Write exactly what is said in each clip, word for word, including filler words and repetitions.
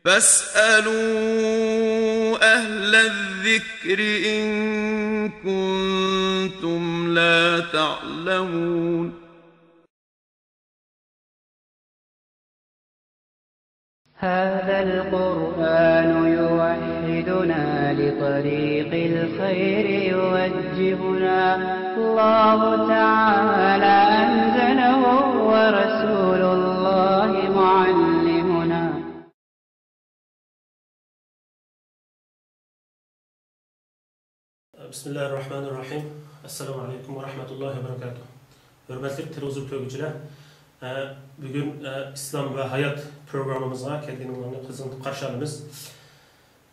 فاسألوا أهل الذكر إن كنتم لا تعلمون. هذا القرآن يوحدنا لطريق الخير يوجهنا. الله تعالى أنزله ورسول الله معلمنا. بسم الله الرحمن الرحيم. السلام عليكم ورحمة الله وبركاته. ھۆرمەتلىك تېلېۋىزور كۆرگۈچىلەر، ئە، بۈگۈن، ئە، ئىسلام ۋە ھايات پروگراممىمىزغا كەلگىنىڭلارنى قىزغىن قارشى ئالىمىز.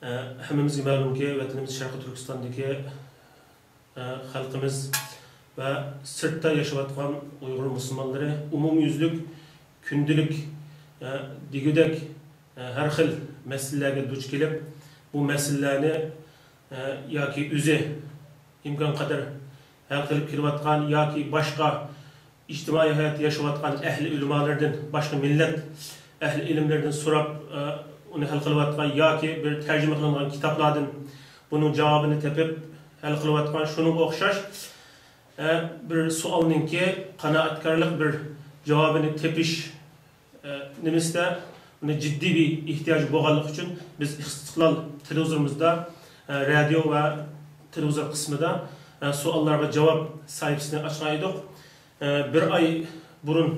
ئە، ھەممىمىزگە مەلۇمكى، ۋەتىنىمىز شەرقىي تۈركىستاندىكى، ئە، خەلقىمىز ۋە سىرتتا ياشاۋاتقان ئۇيغۇر مۇسۇلمانلىرى ئومۇميۈزلۈك كۈندىلىك، ئە، دېگۈدەك، ئە، ھەر خىل مەسىلىلەرگە دۇچ كېلىپ، بۇ مەسىلىلەرنى، ئە، ياكى ئۆزى ئىمكانقەدەر ھەل قىلىپ كېلىۋاتقان ياكى باشقا ئىجتىمائىي ھاياتتا ياشاۋاتقان ئەھلى ئۆلىمالىرىدىن، باشقا مىللەت ئەھلى ئىلىملىرىدىن سوراپ، ئە، ئۇنى ھەل قىلىۋاتقان ياكى بىر تەرجىمە قىلىنغان كىتابلاردىن بۇنىڭ جاۋابىنى تېپىپ ھەل قىلىۋاتقان شۇنىڭغا ئوخشاش، ئە، بىر سوئالنىڭكى قانائەتكارلىق بىر جاۋابىنى تېپىش، ئە، نېمىسىدە ئۇنى جىددىي بىر ئېھتىياج بولغانلىقى ئۈچۈن بىز ئىستىقلال تېلېۋىزورىمىزدا، ئە، رادىيو ۋە تېلېۋىزور قىسمىدا، ئە، سوئاللارغا جاۋاب سەھىپىسىنى ئاچقان ئىدۇق. ئە، بىر ئاي بۇرۇن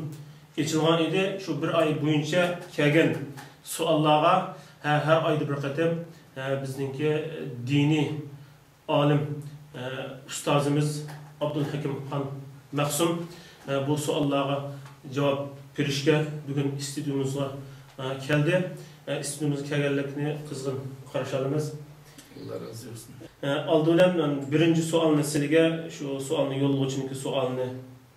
ئېچىلغان ئىدى. شۇ بىر ئاي بويىچە كەلگەن سوئاللارغا، ھە، ھەر ئايدا بىر قېتىم، ئە، بىزنىڭكى دىنىي ئالىم، ئە، ئۇستازىمىز ئابدۇلھەكىم خان مەخسۇم، ئە، بۇ سوئاللارغا جاۋاب بېرىشكە بۈگۈن ئىستۇدىيىمىزغا، ئە، كەلدى. ئە، ئىستۇدىيىمىزغا كەلگەنلىكىنى قىزغىن قارشى ئالىمىز. ئاللا رازى بولسۇن. ئە، ئالدى بىلەن مەن بىرىنچى سوئالنى سىلىگە، شۇ سوئالنى يوللىغۇچىنىڭكى سوئالىنى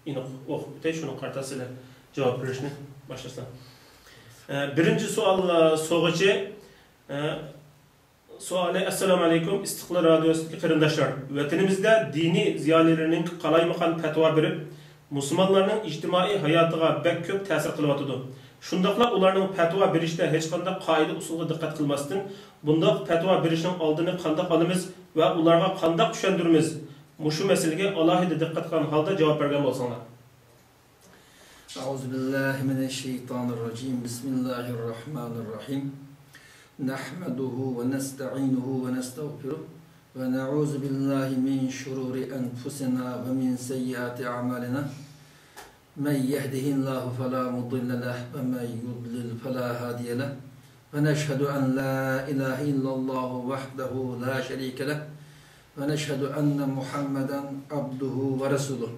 ئېنىق ئوقۇپ ئۆتەي، شۇنىڭغا قارىتا سىلەر جاۋاب بېرىشنى باشلىساڭ. ئە، بىرىنچى سوئال، ئە، سورىغۇچى، ئە، سوئالى، ئەسسالامۇئەلەيكۇم، ئىستىقلال رادىيوسىدىكى قېرىنداشلار! ۋەتىنىمىزدە دىنىي زىيالىيلىرىنىڭ قالايمىقان پەتىۋا بېرىپ، مۇسۇلمانلارنىڭ ئىجتىمائىي ھاياتىغا بەك كۆپ تەسىر قىلىۋاتىدۇ. شۇنداقلا ئۇلارنىڭ پەتىۋا بېرىشتە ھېچقانداق قائىدە-ئۇسۇلغا دىققەت قىلماستىن، بۇنداق پەتىۋا بېرىشنىڭ ئالدىنى قانداق ئالىمىز ۋە ئۇلارغا قانداق چۈشەندۈرىمىز؟ مۇشۇ مەسىلىگە ئالاھىدە دىققەت قىلغان ھالدا جاۋاب بەرگەن بولساڭلار. أعوذ بالله من الشيطان الرجيم. بسم الله الرحمن الرحيم. نحمده ونستعينه ونستغفره ونعوذ بالله من شرور أنفسنا ومن سيئات أعمالنا. من يهده الله فلا مضل له ومن يضلل فلا هادي له. ونشهد أن لا إله إلا الله وحده لا شريك له. ونشهد أن محمدا عبده ورسوله.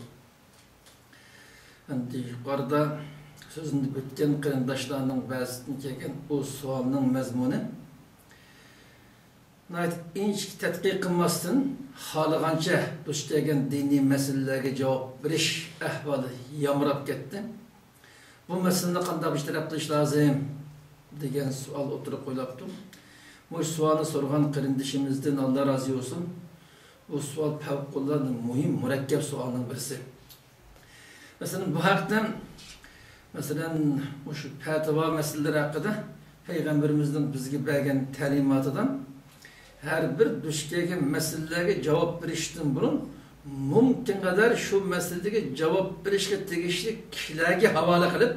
ئەمدى يۇقىرىدا سۆزلىنىپ ئۆتكەن قېرىنداشلارنىڭ بەزىسىدىن كەلگەن بۇ سوئالنىڭ مەزمۇنى ناھايىتى ئىنچىكە تەتقىق قىلماستىن، خالىغانچە دۇچ كەلگەن دىنىي مەسىلىلەرگە جاۋاب بېرىش ئەھۋالى يامراپ كەتتى. بۇ مەسىلىنى قانداق بىر تەرەپ قىلىش لازىم؟ دېگەن سوئال ئوتتۇرىغا قويۇلۇپتۇ. مۇشۇ سوئالنى سورىغان قېرىندىشىمىزدىن ئاللا رازى بولسۇن. بۇ سوئال پەۋقۇلئاددە مۇھىم، مۇرەككەپ سوئالنىڭ بىرسى. مەسىلەن، بۇ ھەقتە، مەسىلەن، مۇشۇ پەتىۋا مەسىلىلىرى ھەققىدە پەيغەمبىرىمىزنىڭ بىزگە بەرگەن تەلىماتىدا، ھەر بىر دۇچ كەلگەن مەسىلىلەرگە جاۋاب بېرىشتىن بۇرۇن، مۇمكىنقەدەر شۇ مەسىلىدىكى جاۋاب بېرىشكە تېگىشلىك كىشىلەرگە ھاۋالە قىلىپ،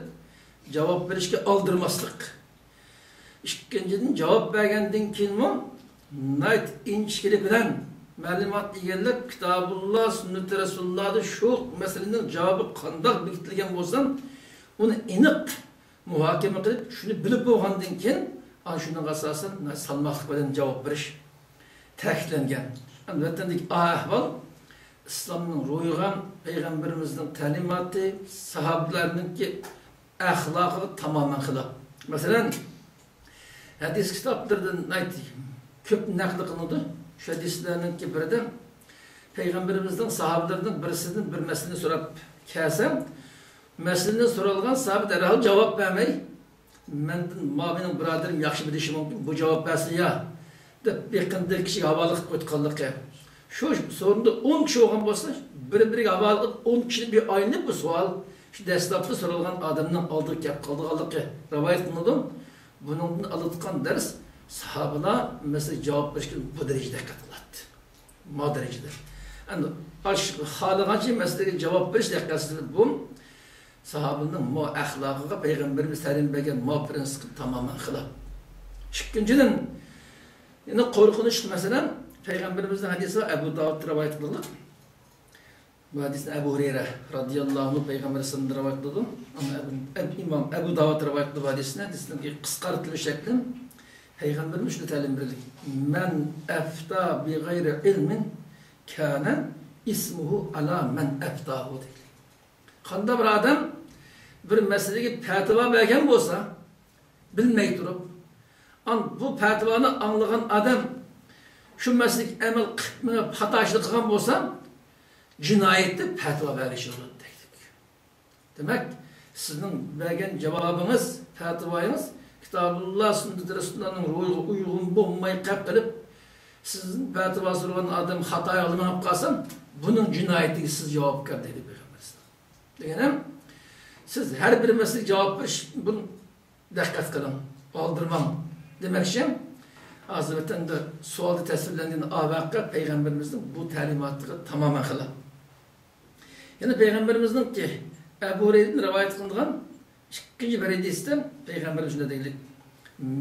جاۋاب بېرىشكە ئالدىرىماسلىق. ئىككىنچىدىن، جاۋاب بەرگەندىن كېيىنمۇ ناھايىتى ئىنچىكىلىك بىلەن مەلۇمات ئىگىلەپ، كىتابۇللا، سۈننىتى رەسۇلۇللادا شۇ مەسىلىنىڭ جاۋابى قانداق بېكىتىلگەن بولسا، ئۇنى ئېنىق مۇھاكىمە قىلىپ، شۇنى بىلىپ بولغاندىن كېيىن، ئانا شۇنىڭغا ئاساسەن سالماقلىق بىلەن جاۋاب بېرىش تەكىتلەنگەن. ئەمدى ۋەتەندىكى ئەھۋال ئىسلامنىڭ روھىغا، پەيغەمبىرىمىزنىڭ تەلىماتى، ساھابىلەرنىڭكى ئەخلاقىغا تامامەن خىلاپ. مەسىلەن، ھەدىس كىتابلىرىدىن ناھايىتى كۆپ نەقىل قىلىنىدۇ. شۇ ھەدىسلەرنىڭكى بىرىدە پەيغەمبىرىمىزنىڭ ساھابىلىرىنىڭ بىرسىدىن بىر مەسىلىنى سوراپ كەلسە، مەسىلىنى سورالغان ساھابە دەرھال جاۋاب بەرمەي، مەندىن ما مېنىڭ بۇرادىرىم ياخشى بىلىشى مۇمكىن، بۇ جاۋاب بەرسۇن يا، دەپ يېقىندىكى كىشىگە ھاۋالە قىلىپ ئۆتكەنلىكى. شۇ سورۇندا ئون كىشى بولغان بولسا، بىر-بىرىگە ھاۋالە قىلىپ، ئون كىشىدىن بىر ئايلىنىپ بۇ سوئال شۇ دەسلەپتە سورالغان ئادەمنىڭ ئالدىغا كەپ قالىدىغانلىقى رىۋايەت قىلىنىدۇ. بۇنىڭدىن ئالىدىغان دەرس، ساھابىلار مەسىلىگە جاۋاب بېرىشكە بۇ دەرىجىدە دىققەت قىلاتتى. ما دەرىجىدە. ئەمدى ئاش-، خالىغانچە مەسىلىگە جاۋاب بېرىش دەققەتسىزلىك بۇ ساھابىنىڭ ما ئەخلاقىغا پەيغەمبىرىمىز تەلىم بەرگەن ما پىرىنسىپقا تامامەن خىلاپ. ئىككىنچىدىن، يەنە قورقۇنچلۇق مەسىلە، پەيغەمبىرىمىزنىڭ ھەدىسى بار، ئەبۇ داۋۇد رىۋايەت قىلغان. بۇ ھەدىسنى ئەبۇ ھۇرەيرە رادىياللاھۇ ئەنھۇ پەيغەمبەر سىنىدىن رىۋايەت قىلىدۇ. ئەمما ئەبۇ، ئەب-، ئىمام ئەبۇ داۋۇد رىۋايەت قىلىدۇ بۇ ھەدىسنى. ھەدىسنىڭ قىسقارتىلىش شەكلى، پەيغەمبىرىمىز شۇنداق تەلىم بەردى: مەن ئەفتا بىغەيرى ئىلمىن كانە ئىسمۇھۇ ئالا مەن ئەفتاھۇ، دېدى. قانداق بىر ئادەم بىر مەسىلىگە پەتىۋا بەرگەن بولسا، بىلمەي تۇرۇپ، ئان بۇ پەتىۋانى ئاڭلىغان ئادەم شۇ مەسىلىگە ئەمەل قىلىپ مېڭىپ خاتا ئىشنى قىلغان بولسا، جىنايەتتە پەتىۋا بەرگۈچى بولىدۇ دەيدۇ. دېمەك، سىزنىڭ بەرگەن جاۋابىڭىز، پەتىۋايىڭىز كىتابۇللا، سۈننىتى رەسۇلۇللانىڭ روھىغا ئۇيغۇن بولماي قېلىپ، سىزدىن پەتىۋا سورىغان ئادەم خاتا يولدا مېڭىپ قالسا، بۇنىڭ جىنايىتىگە سىز جاۋابكار دەيدۇ پەيغەمبىرىمىز. دېگىنىم، سىز ھەر بىر مەسىلىگە جاۋاب بېرىش، بۇنى دىققەت قىلىڭ، ئالدىرىماڭ دېمەكچى. ھازىر ۋەتەندە سوئالدا تەسۋىرلەنگەن ئا ۋەقە پەيغەمبىرىمىزنىڭ بۇ تەلىماتىغا تامامەن خىلاپ. يەنە پەيغەمبىرىمىزنىڭكى ئەبۇ ھۇرەيرىدىن رىۋايەت قىلىنغان ئىككىنچى بىر ھەدىستە پەيغەمبىرىمىز شۇنداق دېگەنلىك: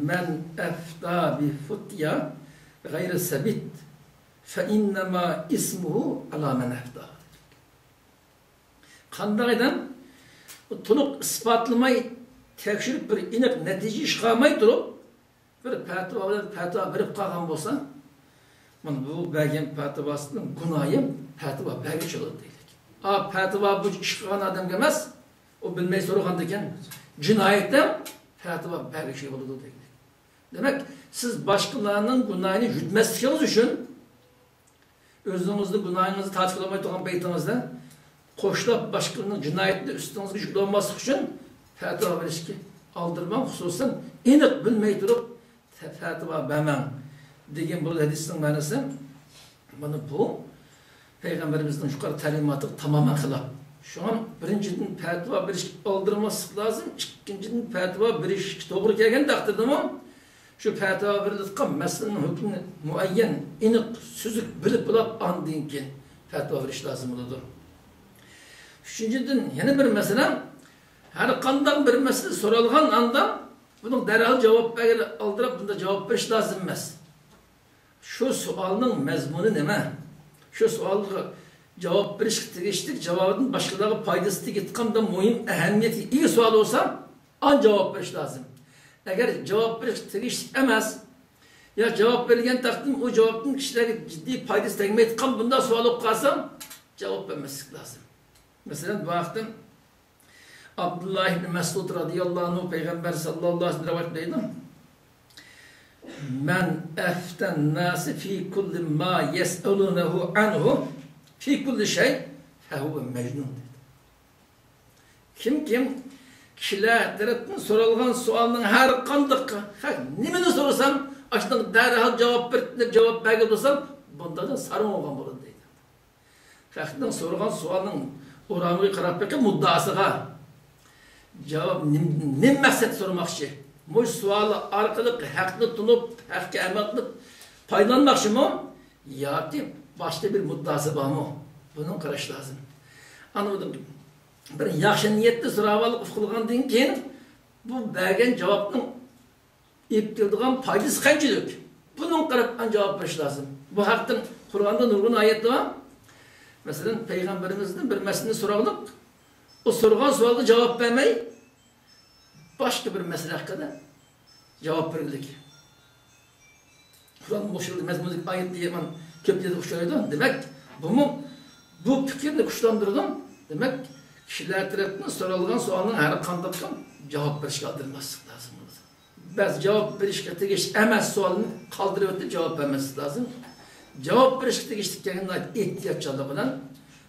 مەن ئەفتا بى فتيا غەيرى سەبىت فەئىننەما ئىسمۇھۇ ئالا مەن ئەفتا. قانداق ئادەم بۇ تولۇق ئىسپاتلىماي، تەكشۈرۈپ بىر ئېنىق نەتىجە چىقارماي تۇرۇپ، بىر پەتىۋا بىلەن پەتىۋا بېرىپ قالغان بولسا، مانا بۇ بەرگەن پەتىۋاسىنىڭ گۇناھى پەتىۋا بەرگۈچى بولىدۇ دەيلىك. ئا، پەتىۋا بۇ ئىش قىلغان ئادەمگە ئەمەس، ئۇ بىلمەي سورىغاندىكىن جىنايەتتە پەتىۋا بەرگۈچى بولىدۇ دەيلىك. دېمەك، سىز باشقىلارنىڭ گۇناھىنى يۈدمەسلىكىڭىز ئۈچۈن، ئۆزىڭىزنى گۇناھىڭىزنى تارتىپ بولالمايدىغان پەيتىڭىزدە، قوشلاپ باشقىلارنىڭ جىنايىتىنى ئۈستىڭىزگە يۈكلەۋالماسلىق ئۈچۈن پەتىۋا بېرىشكە ئالدىرىماڭ، خۇسۇسەن، ئېنىق بىلمەي تۇرۇپ پە-، پەتىۋا بەرمەڭ، دېگەن بۇ ھەدىسنىڭ مەنىسى. مانا بۇ پەيغەمبىرىمىزنىڭ يۇقىرى تەلىماتىغا تامامەن خىلاپ. شۇڭا بىرىنچىدىن، پەتىۋا بېرىشكە ئالدىرىماسلىق لازىم. ئىككىنچىدىن، پەتىۋا بېرىشكە توغرا كەلگەن تەقدىردىمۇ، شۇ پەتىۋا بېرىلىدىغان مەسىلىنىڭ ھۆكمىنى مۇئەييەن، ئېنىق، سۈزۈك بىلىپ بولۇپ، ئاندىن كېيىن پەتىۋا بېرىش لازىم بولىدۇ. ئۈچىنچىدىن، يەنە بىر مەسىلە، ھەر قانداق بىر مەسىلە سورالغان ئاندا بۇنىڭ دەرھال جاۋاب بەرگىلى ئالدىراپ، بۇنداق جاۋاب بېرىش لازىم ئەمەس. شۇ سوئالنىڭ مەزمۇنى نېمە؟ شۇ سوئالغا جاۋاب بېرىشكە تېگىشلىك، جاۋابىدىن باشقىلارغا پايدىسى تېگىدىغان مۇھىم ئەھمىيەتكە ئىگە سوئال بولسا، ئان جاۋاب بېرىش لازىم. ئەگەر جاۋاب بېرىشكە تېگىشلىك ئەمەس، يا جاۋاب بېرىلگەن تەقدىردىمۇ ئۇ جاۋابتىن كىشىلەرگە جىددىي پايدىسى تەگمەيدىغان بۇنداق سوئال بولۇپ قالسا، جاۋاب بەرمەسلىك لازىم. مەسىلەن، بۇ ھەقتىن ئابدۇللا ئىبنى مەسئۇد رازىياللاھۇ ئەنھۇ پەيغەمبەر ساللاللاھۇ ئەلەيھى ۋەسەللەم رىۋايەت قىلىدۇ: مەن ئەفتەن ناسى فى كۇللى ما يەسئەلۇنەھۇ ئەنھۇ فى كۇللى شەي فەھۇۋە مەجنۇن، دېدى. كىم، كىم كىشىلەر تەرەپتىن سورالغان سوئالنىڭ ھەر قاندىقى، ھە، نېمىنى سورىسام، ئاشۇنىڭغا دەرھال جاۋاب بېرىپ، دەپ جاۋاب بەرگەن بولسام، بۇنداقتىن سارىڭ بولغان بولىدۇ، دەيدۇ. خەقنىڭ سورىغان سوئالنىڭ ئورامىغا قاراپ بېقىپ، مۇددىئاسىغا جاۋاب نېم-، نېمە مەقسەتتە سورىماقچى؟ مۇشۇ سوئال ئارقىلىق ھەقنى تونۇپ، ھەققە ئەمەل قىلىپ پايدىلانماقچىمۇ؟ ياكى باشقا بىر مۇددىئاسى بارمۇ؟ بۇنى قاراش لازىم. ئاندىن بىر ياخشى نىيەتتە سوراۋالغان، ئۇقۇلغاندىن كېيىن، بۇ بەرگەن جاۋابنىڭ ئېلىپ كېلىدىغان پايدىسى قانچىلىك؟ بۇنىڭغا قاراپ جاۋاب بېرىش لازىم. بۇ ھەقتىن قۇرئاندا نۇرغۇن ئايەتلەر بار. مەسىلەن، پەيغەمبىرىمىزدىن بىر مەسىلىنى سورىدۇق. ئۇ سورىغان سوئالغا جاۋاب بەرمەي، باشقا بىر مەسىلە ھەققىدە جاۋاب بەرگۈلۈك. قۇرئان مۇشۇ مەزمۇندىكى ئايەتلەر يامان كۆپ يەردە ئۇچرايدۇ. دېمەك، بۇمۇ بۇ پىكىرنى كۈچلەندۈرىدۇ. دېمەك، كىشىلەر تەرەپتىن سورالغان سوئالنىڭ ھەر قانداققا جاۋاب بېرىشكە ئالدىرىماسلىق لازىم بولىدۇ. بەزى جاۋاب بېرىشكە تېگىشلىك ئەمەس سوئالنى قالدۇرۇۋېتىپ جاۋاب بەرمەسلىك لازىم. جاۋاب بېرىشكە تېگىشلىك كەلگەندە ئېھتىياتچانلىق بىلەن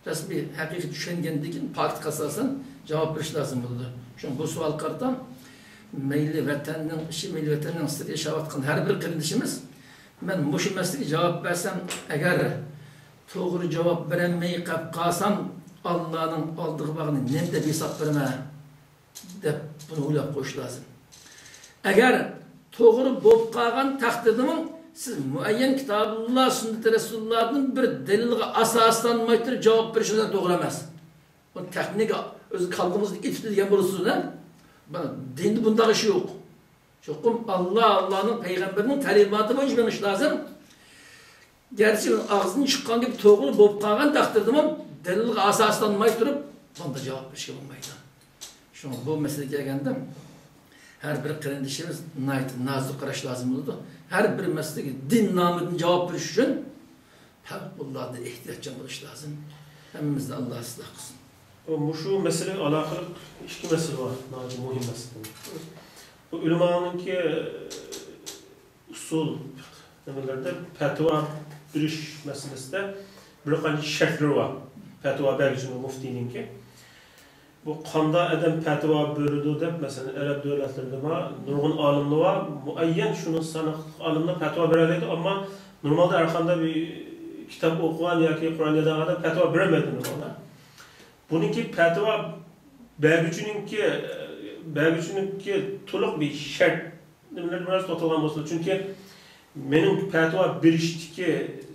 رەسمىي ھەقىقىي چۈشەنگەندىن كېيىن، پاكىتقا ئاساسەن جاۋاب بېرىش لازىم بولىدۇ. شۇڭا بۇ سوئالغا قارىتا مەيلى ۋەتەننىڭ ئىشى، مەيلى ۋەتەننىڭ سىرى ياشاۋاتقان ھەر بىر قېرىندىشىمىز، مەن مۇشۇ مەسىلىگە جاۋاب بەرسەم، ئەگەر توغرا جاۋاب بېرەلمەي قېلىپ قالسام، ئاللانىڭ ئالدىغا بارغىنى نېمە دەپ ھېساب بېرىمەن؟ دەپ بۇنى ئويلاپ قويۇش لازىم. ئەگەر توغرا بولۇپ قالغان تەقدىردىمۇ، سىز مۇئەييەن كىتابۇللا، سۈننىتى رەسۇلۇللادىن بىر دەلىلغا ئاساسلانماي تۇرۇپ جاۋاب بېرىشىڭىز توغرا ئەمەس. بۇ تېخنىكا ئۆز كاللىڭىزدا ئېتىپتۇ دېگەن بولىسىز-دە. بۇ دىندا بۇنداق ئىش يوق. چوقۇم ئاللا، ئاللانىڭ پەيغەمبىرىنىڭ تەلىماتى بويىچە مېڭىش لازىم. گەرچە ئاغزىدىن چىققان گەپ توغرا بولۇپ قالغان تەقدىردىمۇ، دەلىلغا ئاساسلانماي تۇرۇپ، بۇنداق جاۋاب بېرىشكە بولمايدۇ. شۇڭا بۇ مەسىلىگە كەلگەندە، ھەر بىر قېرىندىشىمىز ناھايىتى نازۇك قاراش لازىم بولىدۇ. ھەر بىر مەسىلىگە دىن نامىدىن جاۋاب بېرىش ئۈچۈن پەۋقۇلئاددە ئېھتىياتچان بولۇش لازىم. ھەممىمىزنى ئاللا ئىسلاھ قىلسۇن. مۇشۇ مەسىلىگە ئالاقىلىق ئىككى مەسىلە بار، ناھايىتى مۇھىم مەسىلە. بۇ ئۆلىمانىڭكى ئۇسۇل نېمىلەردە پەتىۋا بېرىش مەسىلىسىدە بىر قانچە شەرتلىرى بار. پەتىۋا بەرگۈچىنىڭ، مۇفتىنىڭكى. بۇ قانداق ئادەم پەتىۋا بېرىدۇ دەپ، مەسىلەن، ئەرەب دۆلەتلىرىدە بار، نۇرغۇن ئالىملار بار، مۇئەييەن شۇنى ساناقلىق ئالىملار پەتىۋا بېرەلەيدۇ، ئەمما نورمالدا ھەر قانداق بىر كىتاب ئوقۇغان ياكى قۇرئان يادلىغان ئادەم پەتىۋا بېرەلمەيدۇ نورمالدا. بۇنىڭكى پەتىۋا بەرگۈچىنىڭكى، بەرگۈچىنىڭكى تولۇق بىر شەرت نېمىلەر بىراز توختالغان بولسا، چۈنكى مېنىڭ پەتىۋا بېرىشتىكى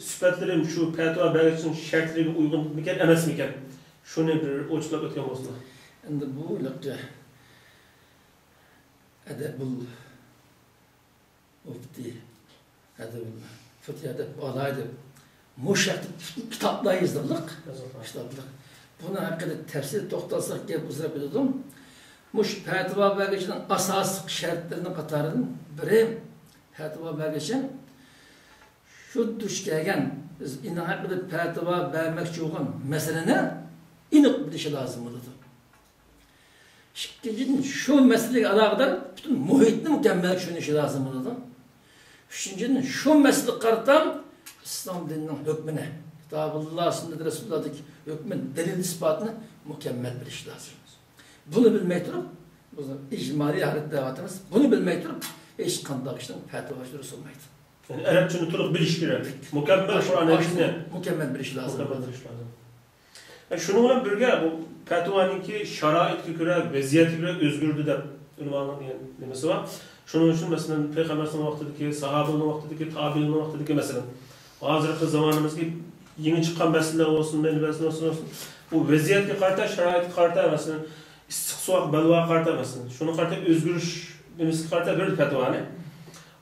سۈپەتلىرىم شۇ پەتىۋا بەرگۈچىنىڭ شەرتلىرىگە ئۇيغۇنمىكەن، ئەمەسمىكەن؟ شۇنى بىر ئوچۇقلاپ ئۆتكەن بولسىلا. ئەمدى بۇ ھېلىقى ئەدەبۇل مۇفتى، ئەدەبۇل فۇتيا دەپ ئالاي دەپ، مۇشۇ ھەقتە پۈتۈن كىتابلار يېزىلىق. يېزىلغان. كىتابلار. بۇنىڭ ھەققىدە تەپسىلىي توختالساق گەپ ئۇزىراپ كېتىدۇ. مۇشۇ پەتىۋا بەرگۈچىنىڭ ئاساسلىق شەرتلىرىنىڭ قاتارىدىن بىرى، پەتىۋا بەرگۈچى شۇ دۇچ كەلگەن، ئىنىڭ ھەققىدە پەتىۋا بەرمەكچى بولغان مەسىلىنى ئېنىق بىلىشى لازىم بولىدۇ. ئىككىنچىدىن، شۇ مەسىلىگە ئالاقىدار پۈتۈن مۇھىتنى مۇكەممەل چۈشىنىشى لازىم بولىدۇ. ئۈچىنچىدىن، شۇ مەسىلىگە قارىتا ئىسلام دىنىنىڭ ھۆكمىنى، كىتابۇللا، سۈننەت رەسۇلۇللادىكى ھۆكمىنى، دەلىل ئىسپاتىنى مۇكەممەل بىلىشى لازىم. بۇنى بىلمەي تۇرۇپ، بىز ئىجمالىي ھالەتتە دەۋاتىمىز. بۇنى بىلمەي تۇرۇپ، ھېچقانداق ئىشنىڭ پەتىۋا بېرىشى دۇرۇس بولمايدۇ. يەنى ئەرەبچىنى تولۇق بىلىش كېرەك. مۇكەممەل قۇرئان ھەدىسنى مۇكەممەل بىلىش لازىم. مۇكەممەل بىلىش لازىم. ئە، شۇنىڭ بىلەن بىرگە، بۇ پەتىۋانىڭكى شارائىتقا كۆرە، ۋەزىيەتكە كۆرە ئۆزگىرىدۇ دەپ ئۆلىمالارنىڭ دېگەن نېمىسى بار. شۇنىڭ ئۈچۈن، مەسىلەن، پەيغەمبەرنىڭ ۋاقتىدىكى، ساھابىلەرنىڭ ۋاقتىدىكى، تابىئىننىڭ ۋاقتىدىكى، مەسىلەن، ھازىرقى زامانىمىزدىكى يېڭى چىققان مەسىلىلەر بولسۇن، مەيلى مەسىلە بولسۇن، بولسۇن، بۇ ۋەزىيەتكە قارىتا، شارائىتقا قارىتا، مەسىلەن، ئىسسىق سوغۇق بەلۋاغا قارىتا، مەسىلەن، شۇنىڭغا قارىتا ئۆزگىرىش نېمىسىگە قارىتا بېرىدۇ پەتىۋانى.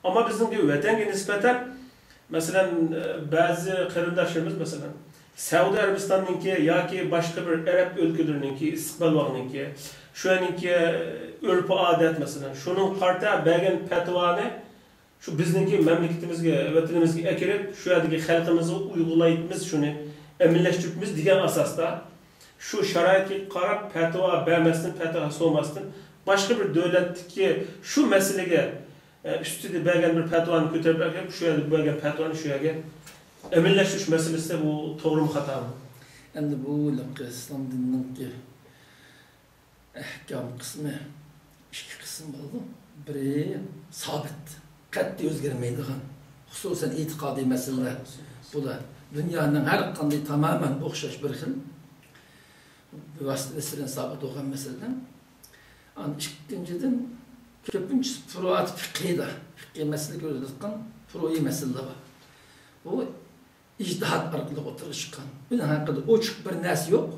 ئەمما بىزنىڭكى ۋەتەنگە نىسبەتەن، مەسىلەن، بەزى قېرىنداشلىرىمىز، مەسىلەن، سەئۇدى ئەرەبىستاننىڭكى ياكى باشقا بىر ئەرەب ئۆلكىلىرىنىڭكى، ئىسسىق بەلباغنىڭكى، شۇ يەرنىڭكى ئۆرپ-ئادەت، مەسىلەن، شۇنىڭغا قارىتا بەرگەن پەتىۋانى شۇ بىزنىڭكى مەملىكىتىمىزگە، ۋەتىنىمىزگە ئەكىرىپ، شۇ يەردىكى خەلقىمىزگە ئۇيغۇنلايمىز، شۇنى ئەمەلىيلەشتۈرىمىز دېگەن ئاساستا، شۇ شارائىتقا قاراپ پەتىۋا بەرمەستىن، پەتىۋا سورىماستىن، باشقا بىر دۆلەتتىكى شۇ مەسىلىگە ئە، ئۈستىدە بەرگەن بىر پەتىۋانى كۆتۈرۈپ ئەكەپ، شۇ يەردە بەرگەن پەتىۋانى شۇ يەرگە ئەمەلىيلەشتۈرۈش مەسىلىسى بۇ توغرىمۇ، خاتامۇ؟ ئەمدى بۇ ھېلىقى ئىسلام دىنىنىڭكى ئەھكام قىسمى ئىككى قىسىم بولىدۇ. بىرى سابىت، قەتئىي ئۆزگەرمەيدىغان، خۇسۇسەن ئېتىقادىي مەسىلىلەر. بۇلار دۇنيانىڭ ھەر قانداق تامامەن ئوخشاش بىر خىل بىۋاسىتە نەسلىدىن سابىت بولغان مەسىلىدىن. ئاندىن ئىككىنچىدىن، كۆپىنچىسى پۇرۇئات فىقھىدا، فىقھىي مەسىلە كۆرۈلۈۋاتقان پۇرۇئىي مەسىلىلەر بار. بۇ ئىجتىھات ئارقىلىق ئوتتۇرىغا چىققان. بۇنىڭ ھەققىدە ئوچۇق بىر نەرسە يوق.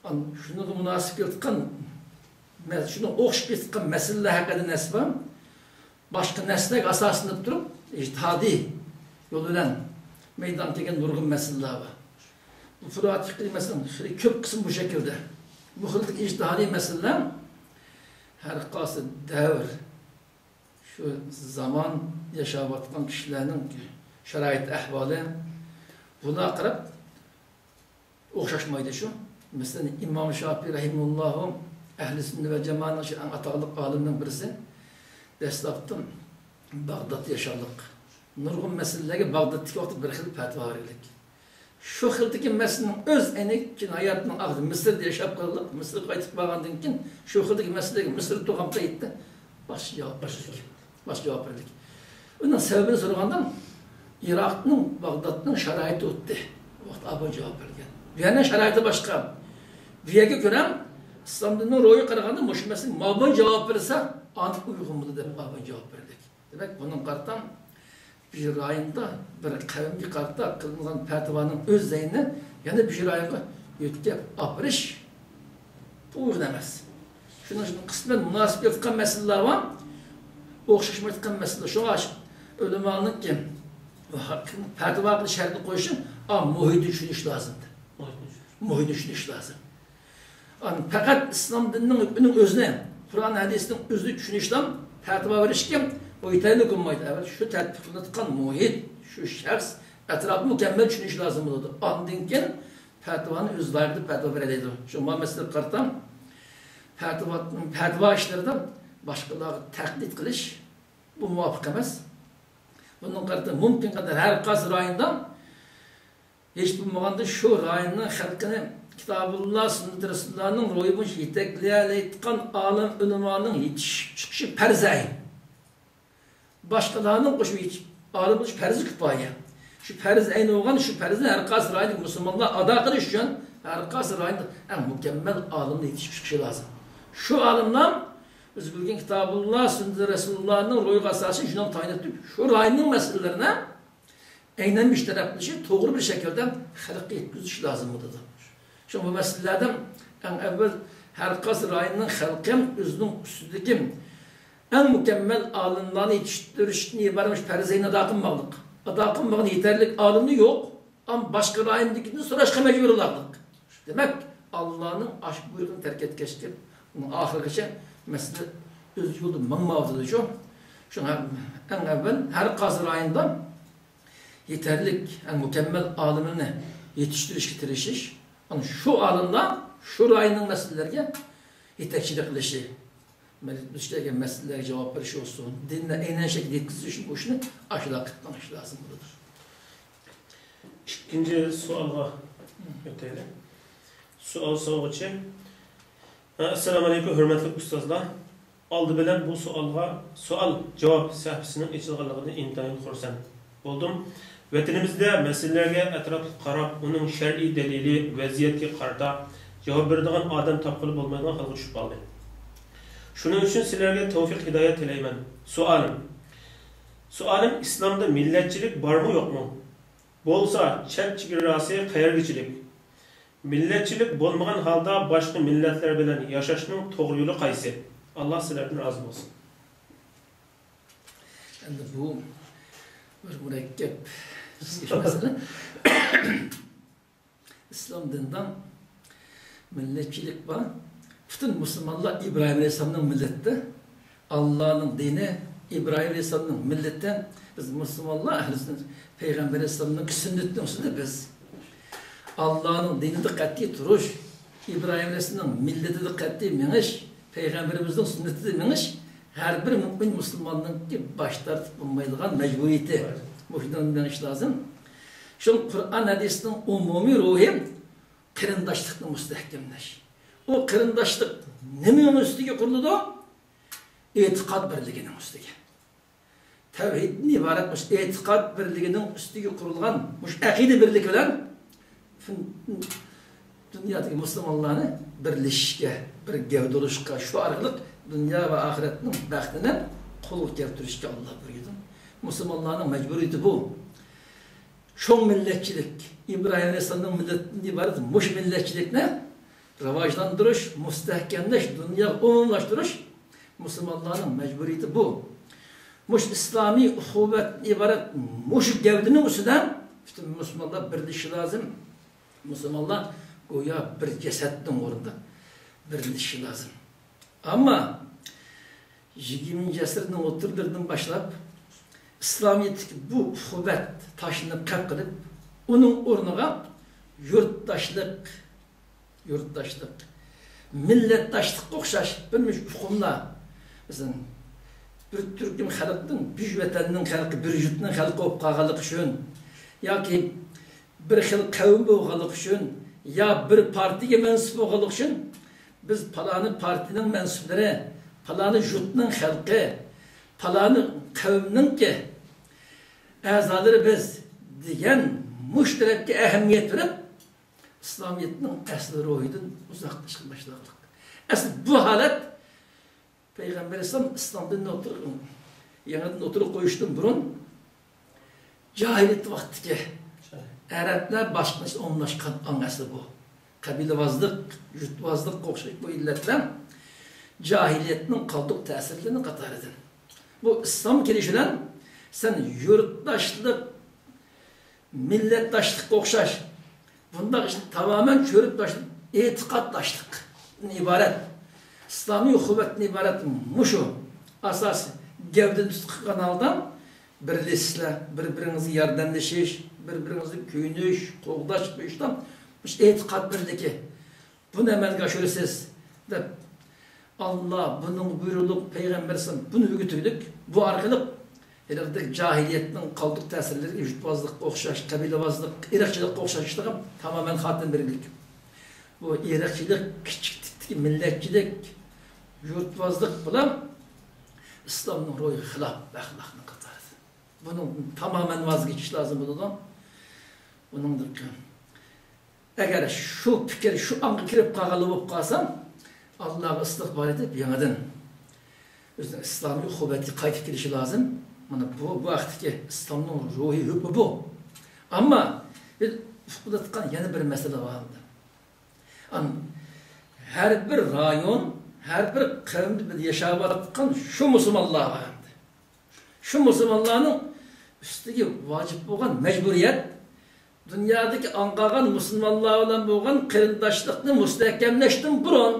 ئاندىن شۇنىڭغا مۇناسىپ كېلىۋاتقان، شۇنىڭغا ئوخشاپ كېتىۋاتقان مەسىلىلەر ھەققىدە نەرسە بار. باشقا نەرسىلەرگە ئاساسلىنىپ تۇرۇپ، ئىجتىھادىي يول بىلەن مەيدانغا كەلگەن نۇرغۇن مەسىلىلەر بار. بۇ پۇرۇئات فىقھىي مەسىلىنىڭ خېلى كۆپ قىسمى بۇ شەكىلدە. بۇ خىلدىكى ئىجتىھادىي مەسىلىلەر ھەر قايسى دەۋر، شۇ زامان ياشاۋاتقان كىشىلەرنىڭ شارائىت ئەھۋالى، بۇلارغا قاراپ ئوخشاشمايدۇ شۇ. مەسىلەن، ئىمام شاپىي رەھىمەھۇللاھۇ ئەھلى سۈننە ۋە جامائەنىڭ ئەڭ ئاتاقلىق ئالىمنىڭ بىرسى. دەسلەپتىن باغدادتا ياشىغانلىق. نۇرغۇن مەسىلىلەرگە باغدادتىكى ۋاقتىدا بىر خىل پەتىۋا بەرگەنلىك. شۇ خىلدىكى مەسىلىنىڭ ئۆز ئەينى كېيىن ھاياتىنىڭ ئاخىرىدا مىسىردا ياشاپ قالغانلىق، مىسىرغا قايتىپ بارغاندىن كېيىن شۇ خىلدىكى مەسىلىگە مىسىردا تۇرغان پەيتتە باشقىچە جاۋاب بەرگەنلىك. باشقا جاۋاب بەردۇق. ئۇنىڭ سەۋەبىنى سورىغاندا، ئىراقنىڭ، باغدادنىڭ شارائىتى ئۇتتى. بۇ ۋاقىت ئابۇ جاۋاب بەرگەن. بۇ يەرنىڭ شارائىتى باشقا. بۇ يەرگە كۆرە، ئىسلام دىنىنىڭ روھىغا قارىغاندا، مۇشۇ مەسىلە مابۇن جاۋاب بەرسە، ئاندىن ئۇيغۇن بولىدۇ دەپ ئابۇن جاۋاب بەردى. دېمەك، بۇنىڭغا قارىتا بىر رايوندا بىر قەۋمگە قارىتا قىلىنغان پەتىۋانىڭ ئۆز زەينىنى يەنە بىر رايونغا يۆتكەپ ئاپىرىش، بۇ ئۇيغۇن ئەمەس. شۇنىڭ ئۈچۈن قىسمەن مۇناسىپ كېلىدىغان مەسىلىلەر بار، ئوخشاشمايدىغان مەسىلىلەر. شۇڭا ئۆلىمانىڭكى پەتىۋا قىلىش شەرتىنى قويۇشى، ئا، مۇھىتنى چۈشىنىش لازىم. مۇھىتنى چۈشىنىش لازىم. ئان-، پەقەت ئىسلام دىنىنىڭ ھۆكمىنىڭ ئۆزىنى، قۇرئان ھەدىسنىڭ ئۆزىنى چۈشىنىشلا پەتىۋا بېرىشكە ئۇ يېتەرلىك بولمايدۇ. ئەۋەل شۇ تەتبىق قىلىنىۋاتقان مۇھىت، شۇ شەخس ئەتراپىنى مۇكەممەل چۈشىنىش لازىم بولىدۇ. ئاندىن كېيىن پەتىۋانى ئۆز لايىقىدا پەتىۋا بېرەلەيدۇ. شۇڭا مانا مەسىلىگە قارىتا پەتىۋا، پەتىۋا ئىشلىرىدا باشقىلارغا تەقلىد قىلىش، بۇ مۇۋاپىق ئەمەس. بۇنىڭغا قارىتا مۇمكىن قەدەر ھەر قايسى رايوندا ھېچ بولمىغاندا شۇ رايوننىڭ خەلقىنى كىتابۇللا، سۈننىتى رەسۇلۇللانىڭ روھى بويىچە يېتەكلىيەلەيدىغان ئالىم ئۆلىمانىڭ يېتىشىپ چىقىشى پەرزى ئەين. باشقىلارنىڭ قوشۇپ يېتىشىپ ئالىم بولۇش پەرزى كۇپايە. شۇ پەرزى ئەين بولغان شۇ پەرزنى ھەر قايسى رايوندىكى مۇسۇلمانلار ئادا قىلىش ئۈچۈن ھەر قايسى رايوندا ئەڭ مۇكەممەل ئالىمنى يېتىشىپ چىقىشى لازىم. شۇ ئالىملار بىز بىلگەن كىتابۇللا، سۈننىتى رەسۇلۇللانىڭ روھىغا ئاساسەن شۇنىڭغا تايىنىپ تۇرۇپ، شۇ رايوننىڭ مەسىلىلىرىنى ئەينەن بىر تەرەپ قىلىشى توغرا بىر شەكىلدە خەلققە يەتكۈزۈش لازىم بولىدۇ. شۇڭا بۇ مەسىلىلەردە ئەڭ ئەۋۋەل ھەر قايسى رايوننىڭ خەلقى ئۆزىنىڭ ئۈستىدىكى ئەڭ مۇكەممەل ئالىملارنى يېتىشتۈرۈشتىن ئىبارەت مۇشۇ پەرزىنى ئادا قىلماقلىق. ئادا قىلمىغان يېتەرلىك ئالىمنى يوق، ئەمما باشقا رايوندىكىدىن سوراشقا مەجبۇر بولارلىق. دېمەك، ئاللانىڭ ئاشۇ بۇيرۇقىنى تەرك ئەتكەچكە، ئۇنىڭ ئاخىرىغىچە مەسىلە ئۆز يولىدا ماڭمايۋاتىدۇ شۇ. شۇڭا ئەڭ ئەۋۋەل ھەر قايسى رايوندا يېتەرلىك، ھەم مۇكەممەل ئالىملارنى يېتىشتۈرۈشكە تىرىشىش، ئەنە شۇ ئالىملار شۇ رايوننىڭ مەسىلىلىرىگە يېتەكچىلىك قىلىشى، مەسىلىگە، مەسىلىلەرگە جاۋاب بېرىش بولسۇن، دىننى ئەينەن شەكىلدە يەتكۈزۈش، بۇ ئىشنى ئاشۇنداق قىلىپ مېڭىش لازىم بولىدۇ. ئىككىنچى سوئالغا ئۆتەيلى. سوئال سورىغۇچى. ئەسسالامۇ ئەلەيكۇم، ھۆرمەتلىك ئۇستازلار. ئالدى بىلەن بۇ سوئالغا، سوئال جاۋاب سەھىپىسىنىڭ ئېچىلغانلىقىدىن ئىنتايىن خۇرسەن بولدۇم. ۋەتىنىمىزدە مەسىلىلەرگە ئەتراپلىق قاراپ، ئۇنىڭ شەرئىي دەلىلى، ۋەزىيەتكە قارىتا جاۋاب بېرىدىغان ئادەم تاپقىلى بولمايدىغان ھالغا چۈشۈپ قالدى. شۇنىڭ ئۈچۈن سىلەرگە تەۋفىق ھىدايەت تىلەيمەن. سوئالىم، سوئالىم، ئىسلامدا مىللەتچىلىك بارمۇ يوقمۇ؟ بولسا، چەت چېگراسى قەيەرگىچىلىك؟ مىللەتچىلىك بولمىغان ھالدا باشقا مىللەتلەر بىلەن ياشاشنىڭ توغرا يولى قايسى؟ ئاللا سىلەردىن رازى بولسۇن. ئەمدى بۇ بىر مۇرەككەپ مەسىلە. ئىسلام دىنىدا مىللەتچىلىك بار. پۈتۈن مۇسۇلمانلار ئىبراھىم ئەلەيھىسسالامنىڭ مىللىتى. ئاللانىڭ دىنى ئىبراھىم ئەلەيھىسسالامنىڭ مىللىتى. بىز مۇسۇلمانلار ئەھلى سۈننەت پەيغەمبەر ئەلەيھىسسالامنىڭ سۈننىتىنىڭ ئۈستىدە بىز. ئاللانىڭ دىنىدا قەتئىي تۇرۇش، ئىبراھىم ئەلەيھىسسالامنىڭ مىللىتىدە قەتئىي مېڭىش، پەيغەمبىرىمىزنىڭ سۈننىتىدە مېڭىش ھەر بىر مۆمىن مۇسۇلماننىڭكى باش تارتىپ بولمايدىغان مەجبۇرىيىتى. مۇشۇندىن مېڭىش لازىم. شۇڭا قۇرئان ھەدىسنىڭ ئومۇمىي روھى قېرىنداشلىقنى مۇستەھكەملەش. ئۇ قېرىنداشلىق نېمىنىڭ ئۈستىگە قۇرۇلىدۇ؟ ئېتىقاد بىرلىكىنىڭ ئۈستىگە. تەۋھىدتىن ئىبارەت مۇشۇ ئېتىقاد بىرلىكىنىڭ ئۈستىگە قۇرۇلغان مۇشۇ ئەقىدە بىرلىكى بىلەن دۇنيادىكى مۇسۇلمانلارنى بىرلىشىشكە، بىر گەۋدە بولۇشقا، شۇ ئارقىلىق دۇنيا ۋە ئاخىرەتنىڭ بەختىنى قولغا كەلتۈرۈشكە ئاللا بۇيرۇيدۇ. مۇسۇلمانلارنىڭ مەجبۇرىيىتى بۇ. چوڭ مىللەتچىلىك، ئىبراھىم ئەلەيھىسسالامنىڭ مىللىتىدىن ئىبارەت مۇشۇ مىللەتچىلىكنى راۋاجلاندۇرۇش، مۇستەھكەملەش، دۇنياغا ئومۇملاشتۇرۇش مۇسۇلمانلارنىڭ مەجبۇرىيىتى بۇ. مۇشۇ ئىسلامىي ئۇخۇۋەتتىن ئىبارەت مۇشۇ گەۋدىنىڭ ئۈستىدە پۈتۈن مۇسۇلمانلار بىرلىشىشى لازىم. مۇسۇلمانلار گويا بىر جەسەتنىڭ ئورنىدا بىرلىشىشى لازىم. ئەمما يىگىرمىنچى ئەسىرنىڭ ئوتتۇرىلىرىدىن باشلاپ ئىسلامىيەتتىكى بۇ ئۇخۇۋەت تاشلىنىپ قېلىپ، ئۇنىڭ ئورنىغا يۇرتداشلىق، يۇرتداشلىق، مىللەتداشلىققا ئوخشاش بىر مۇنچە ئۇقۇملار، مەسىلەن، بىر تۈركۈم خەلقنىڭ بىر ۋەتەننىڭ خەلقى، بىر يۇرتنىڭ خەلقى بولۇپ قالغانلىقى ئۈچۈن ياكى بىر خىل قەۋم بولغانلىقى ئۈچۈن يا بىر پارتىيىگە مەنسۇپ بولغانلىقى ئۈچۈن بىز پالانى پارتىيىنىڭ مەنسۇپلىرى، پالانى يۇرتنىڭ خەلقى، پالانى قەۋمنىڭكى ئەزالىرى بىز دېگەن مۇشۇ تەرەپكە ئەھمىيەت بېرىپ، ئىسلامىيەتنىڭ ئەسلى روھىدىن ئۇزاقلىشىشقا باشلىغانلىق. ئەسلى بۇ ھالەت پەيغەمبەر ئەلەيھىسسالام ئىسلام دىنىنى ئوتتۇرىغا، يېڭىدىن ئوتتۇرىغا قويۇشتىن بۇرۇن، جاھىلىيەت ۋاقتىدىكى ئەرەبلەر باشقىلار ئومۇملاشقان ئاڭ ئەسلى بۇ. قەبىلىۋازلىق، يۇرتۋازلىققا ئوخشاش بۇ ئىللەتلەر جاھىلىيەتنىڭ قالدۇق تەسىرلىرىنىڭ قاتارىدىن. بۇ ئىسلام كېلىشى بىلەن سەن يۇرتداشلىق، مىللەتداشلىققا ئوخشاش بۇنداق ئىشنى تامامەن چۆرۈپ تاشلاپ، ئېتىقادداشلىقتىن ئىبارەت، ئىسلامىي ئۇخۇۋەتتىن ئىبارەت مۇشۇ ئاساس گەۋدىنى تۇتقان ھالدا بىرلىشىشلەر، بىر-بىرىڭىزگە ياردەملىشىش، بىر-بىرىڭىزنى كۆيۈنۈش، قوغداش، بۇ ئىشلار، مۇشۇ ئېتىقاد بىرلىكى. بۇنى ئەمەلگە ئاشۇرىسىز دەپ، ئاللا بۇنىڭغا بۇيرۇقلۇق، پەيغەمبەر ئەلەيھىسسالام بۇنى ئۆگىتىۋىدۇق. بۇ ئارقىلىق ھېلىقىدەك جاھىلىيەتنىڭ قالدۇق تەسىرلىرىگە، يۇرتۋازلىققا ئوخشاش، قەبىلىۋازلىق، ئىرقچىلىققا ئوخشاش ئىشلارغا تامامەن خاتىمە بېرىلدى. بۇ ئىرقچىلىق، كىچىك تىپتىكى مىللەتچىلىك، يۇرتۋازلىق بىلەن ئىسلامنىڭ روھىغا خىلاپ ئەخلاقنىڭ قاتارىدىن. بۇنىڭدىن تامامەن ۋاز كېچىش لازىم بولىدۇ. بۇنىڭدىن كېيىن ئەگەر شۇ پىكىر شۇ ئاڭغا كىرىپ قالغانلا بولۇپ قالسا، ئاللاغا ئىستىغپار ئېتىپ، يېڭىدىن ئۆزىنىڭ ئىسلامىي ئۇخۇۋەتكە قايتىپ كېلىشى لازىم. مانا بۇ، بۇ ھەقتىكى ئىسلامنىڭ روھىي ھۆكمى بۇ. ئەمما بىز ئۇقۇلاتقان يەنە بىر مەسىلە بار ئەمدى. ئان-، ھەر بىر رايون، ھەر بىر قەۋمدە بىز ياشاۋاتقان شۇ مۇسۇلمانلار بار ئەمدى. شۇ مۇسۇلمانلارنىڭ ئۈستىگە ۋاجىپ بولغان مەجبۇرىيەت، دۇنيادىكى ئاڭ قالغان مۇسۇلمانلار بىلەن بولغان قېرىنداشلىقنى مۇستەھكەملەشتىن بۇرۇن،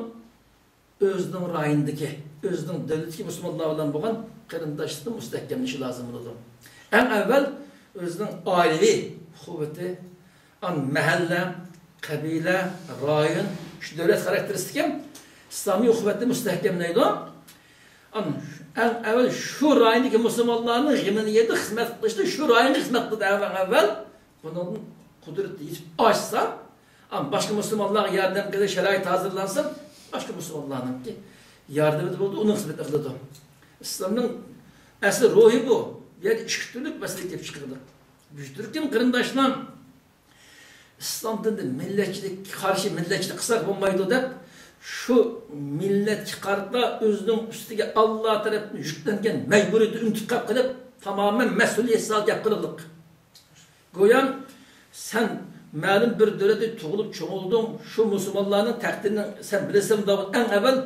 ئۆزىنىڭ رايونىدىكى، ئۆزىنىڭ دۆلىتىدىكى مۇسۇلمانلار بىلەن بولغان قېرىنداشلىقنى مۇستەھكەملىشى لازىم بولىدۇ. ئەڭ ئەۋۋەل ئۆزىنىڭ ئائىلىۋى ئۇخۇۋىتى، ئان مەھەللە، قەبىلە، رايون، شۇ دۆلەت خاراكتېرىستىكى ئىسلامىي ئۇخۇۋەتنى مۇستەھكەملەيدۇ. ئان ئەڭ ئەۋۋەل شۇ رايوندىكى مۇسۇلمانلارنىڭ غېمىنى يەيدۇ، خىزمەت قىلىشتا شۇ رايونغا خىزمەت قىلىدۇ ئەڭ ئەۋۋەل. بۇنىڭدىن قۇدرىتى يېتىپ ئاشسا، ئەم، باشقا مۇسۇلمانلارغا ياردەم قىلىش شارائىتى ھازىرلانسا، باشقا مۇسۇلمانلارنىڭكى ياردىمىدە بولىدۇ، ئۇنىڭ خىزمىتىنى قىلىدۇ. ئىسلامنىڭ ئەسلى روھى بۇ. بۇ يەردە ئىككى تۈرلۈك مەسىلە كېلىپ چىقىدۇ. بىر تۈركۈم قېرىنداشلار ئىسلام دىنىدا مىللەتچىلىككە قارشى مىللەتچىلىك قىلساق بولمايدۇ دەپ، شۇ مىللەتكە قارىتا ئۆزىنىڭ ئۈستىگە ئاللا تەرەپتىن يۈكلەنگەن مەجبۇرىيىتىنى ئۇنتۇپ قېلىپ، تامامەن مەسئۇلىيەتسىز ھالدا گەپ قىلىدۇ. گويا سەن مەلۇم بىر دۆلەتتە تۇغۇلۇپ چوڭ بولدۇڭ، شۇ مۇسۇلمانلارنىڭ تەقدىرىنى سەن بىلىسەن، ئۇنداق ئەڭ ئەۋۋەل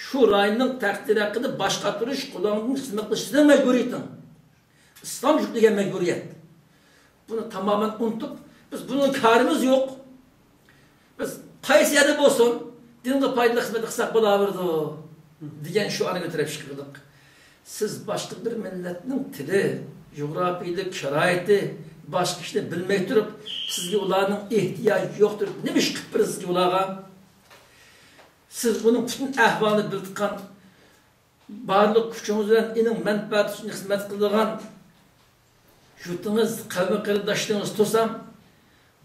شۇ رايوننىڭ تەقدىرى ھەققىدە باش قاتۇرۇش، قولۇڭدىن خىزمەت قىلىش سېنىڭ مەجبۇرىيىتىڭ. ئىسلام يۈكلىگەن مەجبۇرىيەت. بۇنى تامامەن ئۇنتۇپ، بىز بۇنىڭ كارىمىز يوق. بىز قايسى يەردە بولسۇن، دىنغا پايدىلىق خىزمەت قىلساق بولاۋېرىدۇ، دېگەن شوئارنى كۆتۈرۈپ چىقىۋالدۇق. سىز باشقا بىر مىللەتنىڭ تىلى، جۇغراپىيىلىك شارائىتى، باشقا ئىشنى بىلمەي تۇرۇپ، سىزگە ئۇلارنىڭ ئېھتىياجى يوق تۇرۇپ، نېمە ئىش قىلىپ بېرىسىزكى ئۇلارغا؟ سىز ئۇنىڭ پۈتۈن ئەھۋالىنى بىلىدىغان، بارلىق كۈچىڭىز بىلەن ئېنىڭ مەنپەئەتى ئۈچۈن خىزمەت قىلىدىغان يۇرتىڭىز، قەۋمى قېرىنداشلىرىڭىز تۇرسا،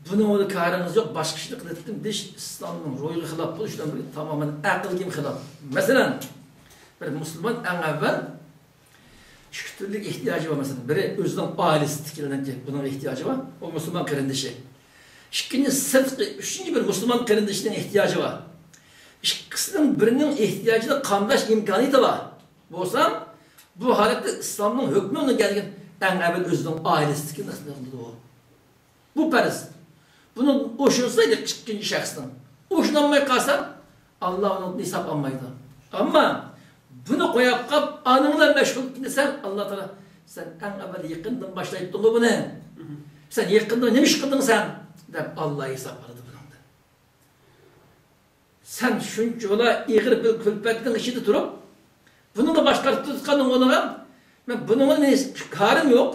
بۇنىڭ بىلەن كارىڭىز يوق، باشقا ئىشنى قىلىۋەتتىم دېيىش ئىسلامنىڭ روھىغا خىلاپ، بۇ ئىسلام تامامەن ئەقىلگە خىلاپ. مەسىلەن، بىر مۇسۇلمان ئەڭ ئەۋۋەل ئىككى تۈرلۈك ئېھتىياجى بار. مەسىلەن، بىرى ئۆزىنىڭ ئائىلىسىدىكىلەرنىڭكى بۇنىڭ ئېھتىياجى بار، ئۇ مۇسۇلمان قېرىندىشى. ئىككىنچى، سىرتقى، ئۈچىنچى بىر مۇسۇلمان قېرىندىشىنىڭ ئېھتىياجى بار. ئىككىسىنىڭ بىرىنىڭ ئېھتىياجىدا قامداش ئىمكانىيىتى بار بولسا، بۇ ھالەتتە ئىسلامنىڭ ھۆكمى ئۇنىڭ كەلگەن ئەڭ ئەۋۋەل ئۆزىنىڭ ئائىلىسىدىكىنى خىزمەت قىلىدۇ. بۇ پەرز. بۇنى ئوشۇرسا ئىككىنچى شەخسنىڭ. ئوشۇلالماي قالسا، ئاللا ئۇنىڭدىن ھېساب ئالمايدۇ. ئەمما بۇنى قويۇپ قاپ، ئانىڭ بىلەن مەشغۇل دېسەڭ، ئاللا تائالا، سەن ئەڭ ئەۋۋەل يېقىندىن باشلايتتىڭغۇ بۇنى. سەن يېقىندا نېمە ئىش قىلدىڭ سەن؟ دەپ ئاللا ھېساب ئالىدۇ بۇنىڭدىن. سەن شۇنچىۋالا ئېغىر بىر كۈلپەتنىڭ ئىچىدە تۇرۇپ، بۇنىڭغا باش قاتۇرۇپ تۇرۇۋاتقانلىقىڭغا، مەن بۇنىڭغا ھېچ كارىم يوق.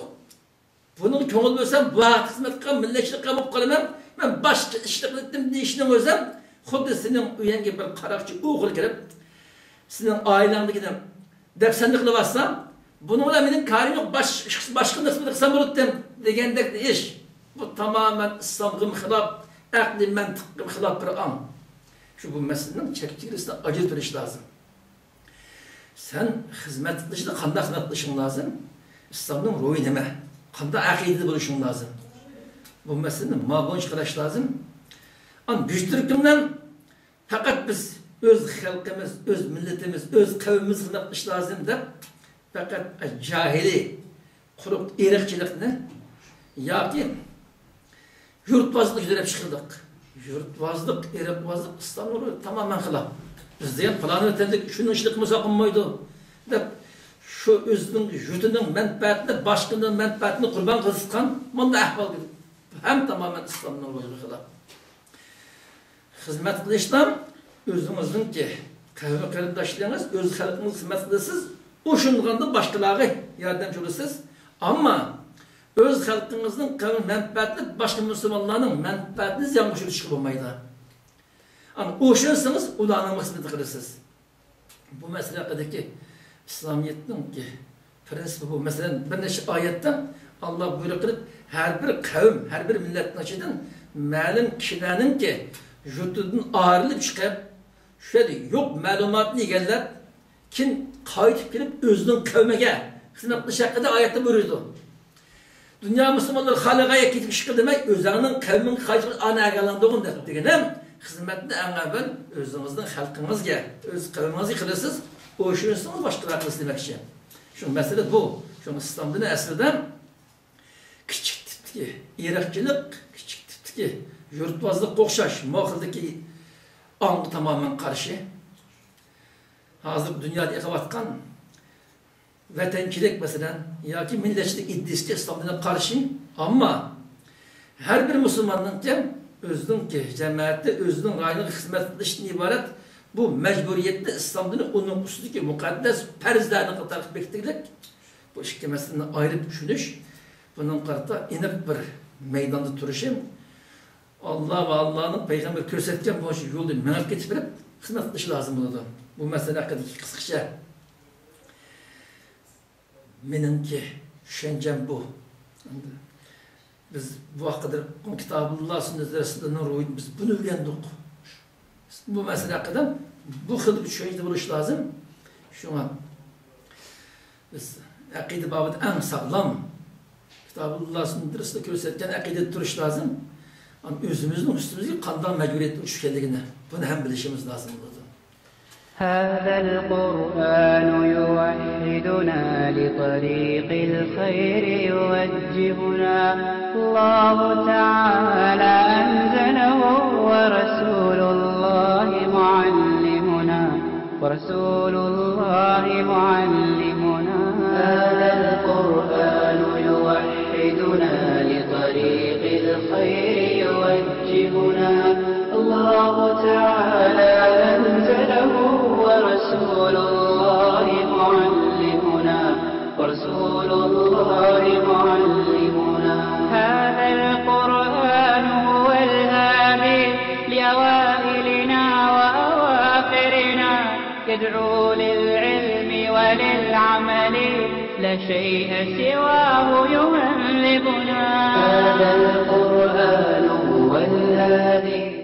بۇنىڭغا كۆڭۈل بۆلسەم، بۇ ھەقتە خىزمەت قىلغان مىللەتچىلىك قىلغان بولۇپ قالىمەن، مەن باشقا ئىشلار قىلىۋەتتىم دېيىشنىڭ ئۆزى ھەم خۇددى سېنىڭ ئۆيۈڭگە بىر قاراقچى ئوغرى كىرىپ، سېنىڭ ئائىلەڭدىكىنى دەپسەندە قىلىۋاتسا، بۇنىڭ بىلەن مېنىڭ كارىم يوق، باش-، باشقا نەرسە قىلسام بولاتتىم دېگەندەك ئىش. بۇ تامامەن ئىسلامغىمۇ خىلاپ، ئەقلىي مەنتىققىمۇ خىلاپ بىر ئاڭ. شۇ بۇ مەسىلىنىڭ چەك چېگرىسىنى ئاجرىتىۋېلىش لازىم. سەن خىزمەت قىلىشتا قانداق خىزمەت قىلىشىڭ لازىم؟ ئىسلامنىڭ روھى نېمە؟ قانداق ئەقىدىدە بولۇشۇڭ لازىم؟ بۇ مەسىلىنى ما بويىچە قاراش لازىم. ئان بىر تۈركۈملەر پەقەت بىز ئۆز خەلقىمىز، ئۆز مىللىتىمىز، ئۆز قەۋمىمىز خىزمەت قىلىش لازىم دەپ، پەقەت جاھىلىي، قۇرۇق ئىرقچىلىقنى ياكى يۇرتۋازلىقنى كۆتۈرۈپ چىقىردۇق. يۇرتۋازلىق، ئىرقۋازلىق ئىسلامغا تامامەن خىلاپ. بىز دېگەن پالان ۋەتەنلىك شۇنىڭ ئىشىنى قىلمىسا قىلمايدۇ دەپ، شۇ ئۆزىنىڭ يۇرتىنىڭ مەنپەئەتىنى، باشقىنىڭ مەنپەئەتىنى قۇربان قىلىۋاتقان مۇنداق ئەھۋال ھەم تامامەن ئىسلامنىڭ روھىغا خىلاپ. خىزمەت قىلىشتا ئۆزىڭىزنىڭكى قەۋمى قېرىنداشلىرىڭىز، ئۆز خەلقىڭىزگە خىزمەت قىلىسىز، ئوشۇنغاندا باشقىلارغا ياردەمچى بولىسىز. ئەمما ئۆز خەلقىڭىزنىڭ قەۋمى مەنپەئەتىنى باشقا مۇسۇلمانلارنىڭ مەنپەئەتىنى زىيانغا ئۇچرىتىشقا بولمايدۇ. ئەمما ئوشۇنسىڭىز، ئۇلارنىڭ خىزمىتىنى قىلىسىز. بۇ مەسىلە ھەققىدىكى ئىسلامىيەتنىڭكى پىرىنسىپى بۇ. مەسىلەن، بىر نەچچە ئايەتتە ئاللا بۇيرۇق قىلىپ، ھەر بىر قەۋم، ھەر بىر مىللەتنىڭ ئىچىدىن مەلۇم كىشىلەرنىڭكى يۇرتىدىن ئايرىلىپ چىقىپ، شۇ يەردە يوق مەلۇماتنى ئىگىلەپ، كېيىن قايتىپ كېلىپ ئۆزىنىڭ قەۋمىگە خىزمەت قىلىش ھەققىدە ئايەتتە بۇيرۇيدۇ. دۇنيا مۇسۇلمانلىرى خالىغان يەرگە كېتىپ ئىش قىل دېمەي، ئۆزۈڭنىڭ قەۋمىڭگە قايتىپ ئانا ئەگەرلەندۈرگىن دەپ دېگىنىم، خىزمەتنى ئەڭ ئەۋۋەل ئۆزىڭىزنىڭ خەلقىڭىزگە، ئۆز قەۋمىڭىزگە قىلىسىز، ئوشۇنسىڭىز باشقىلارغا قىلىسىز دېمەكچى. شۇ مەسىلە بۇ. شۇ ئىسلام دىنى ئەسلىدە كىچىك تىپتىكى ئىرقچىلىق، كىچىك تىپتىكى يۇرتۋازلىققا ئوخشاش ماۋۇ خىلدىكى ئاڭغا تامامەن قارشى. ھازىر دۇنيادا ئېقىۋاتقان ۋەتەنچىلىك، مەسىلەن، ياكى مىللەتچىلىك ئىدىيىسىگە ئىسلام دىنى قارشى. ئەمما ھەر بىر مۇسۇلماننىڭكى ئۆزىنىڭكى جەمەتى، ئۆزىنىڭ رايونىغا خىزمەت قىلىشتىن ئىبارەت بۇ مەجبۇرىيەتنى ئىسلام دىنى ئۇنىڭ ئۈستىدىكى مۇقەددەس پەرزلەرنى قاتارلىق بېكىتكەنلىك، بۇ ئىككى مەسىلىنى ئايرىپ چۈشىنىش، بۇنىڭغا قارىتا ئېنىق بىر مەيداندا تۇرۇشى، ئاللا ۋە ئاللانىڭ پەيغەمبىرى كۆرسەتكەن بويىچە يولدا مېڭىپ كېتىپ بېرىپ خىزمەت قىلىش لازىم بولىدۇ. بۇ مەسىلە ھەققىدىكى قىسقىچە مېنىڭكى چۈشەنچەم بۇ. ئەمدى بىز بۇ ھەققىدە كىتابۇللا سۈننەت رەسۇلۇللانىڭ روھىدىن بىز بۇنى ئۆگەندۇق. بۇ مەسىلە ھەققىدە بۇ خىل بىر چۈشەنچىدە بولۇش لازىم. شۇڭا بىز ئەقىدە بابىدا ئەڭ ساغلام، كىتابۇللا سۈننەت رەسۇلۇللا كۆرسەتكەن ئەقىدىدە تۇرۇش لازىم. ئەمما ئۆزىمىزنىڭ ئۈستىمىزگە قانداق مەجبۇرىيەتنىڭ چۈشكەنلىكىنى، بۇنى ھەم بىلىشىمىز لازىم بولىدۇ. هذا القرآن يوحدنا، لطريق الخير يوجهنا. الله تعالى أنزله، ورسول الله معلمنا، ورسول الله معلمنا. هذا القرآن يوحدنا، لطريق الخير يوجهنا. الله تعالى أنزله، ورسول الله معلمنا، ورسول الله معلمنا. هذا القرآن هو الهادي لأوائلنا وأواخرنا، يدعو للعلم وللعمل، لا شيء سواه يهذبنا. هذا القرآن هو الهادي.